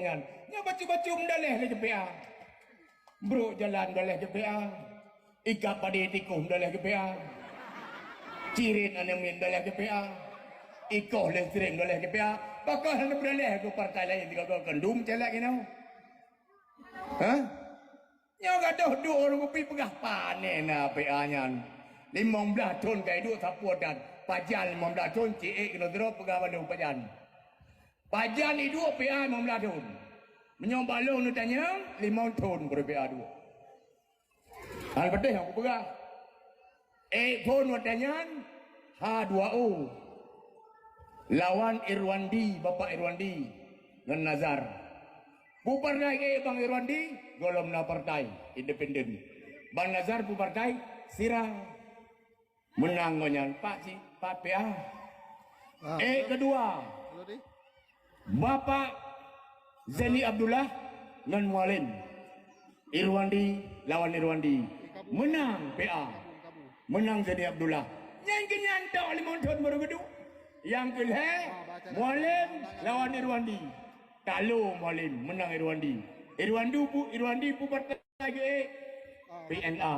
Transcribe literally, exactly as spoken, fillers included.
nyan. Nyoe bacut-bacut meudaleh lé J P A. Brok jalan meudaleh J P A. Ikab padé tikoh meudaleh J P A. Cirit aneuk miet meudaleh J P A. Ikoh listrik meudaleh J P A. Pakon hana meudaleh keu partai laén sigoe-goe kandum calek inoe. Hah? Nyoe gadoh duek ureueng kupi peugah pane na P A nyan. Limong blaih thon ka iduek sapeue dan pajan limong blaih thon ciek keunoe sidroe peugah bandum pajan. Pajan iduek P A limong blaih thon. Meunyoe bak lôn neutanyong, limong thon baru P A duek. Hana patéh nyang kupeugah. Eh, phon watée nyan, H dua O. Lawan Irwandi, Bapak Irwandi ngon Nazar. Bubar lagée Bang Irwandi, gohlom na partai independen. Bang Nazar bu partai sira. Menang ngon nyan Pak si Pak P A. Ah, eh, kedua, Bapak Zaini Abdullah ngon Mualem. Irwandi lawan Irwandi. Menang P A. Menang Zaini Abdullah. Nyang keunyan tok limong thon baru geuduek. Nyang keulhée Mualem lawan Irwandi. Talo Mualem menang Irwandi. Irwandi pu Irwandi pu partai ke P N A.